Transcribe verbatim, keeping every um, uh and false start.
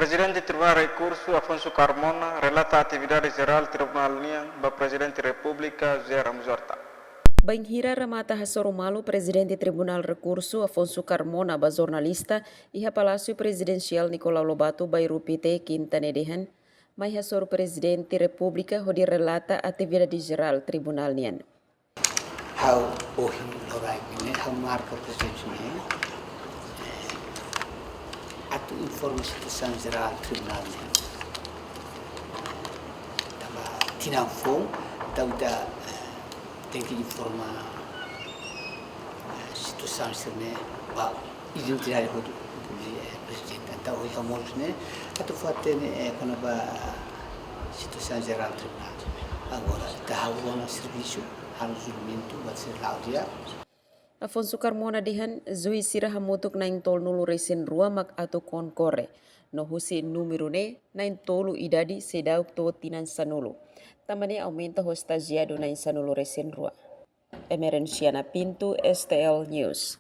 Prezidente Tribunál Rekursu Afonso Carmona relata atividade jerál Tribunál nian ba Prezidente Repúblika José Ramos Horta. Bainhira remata hasoru malu, Prezidente Tribunál Rekursu Afonso Carmona ba jornalista iha Palásiu Prezidensiál Nicolau Lobato, Bairru Pité, Kinta ne'e dehan, mai hasoru Prezidente Repúblika hodi relata atividade jerál Tribunál nian. Ha'u ohin loraik ne'e, ha'u marka prezensa ne'e, eh, atu informa situasaun jerál Tribunál nian. Tanba tinan foun, entaun ita, eh, tenke informa, eh, situasaun sira-ne'e ba identidade hotu, eh, Prezidente. Entaun, ohin ha'u mós ne'e, atu fó-hatene, eh, kona-ba situasaun jerál Tribunál. Agora, ita halo ona servisu, halo julgamentu, buat sira la'o di'ak. Afonso Carmona dehan, juís sira hamutuk na'in tolunulu-resin-rua mak atu konkorre. No husi númeru ne'e, na'in tolu idade seidauk to'o tinan sanulu. Tanba ne'e aumenta ho estajiadu na'in sanulu-resin-rua. Emerenciana Pinto, S T L News.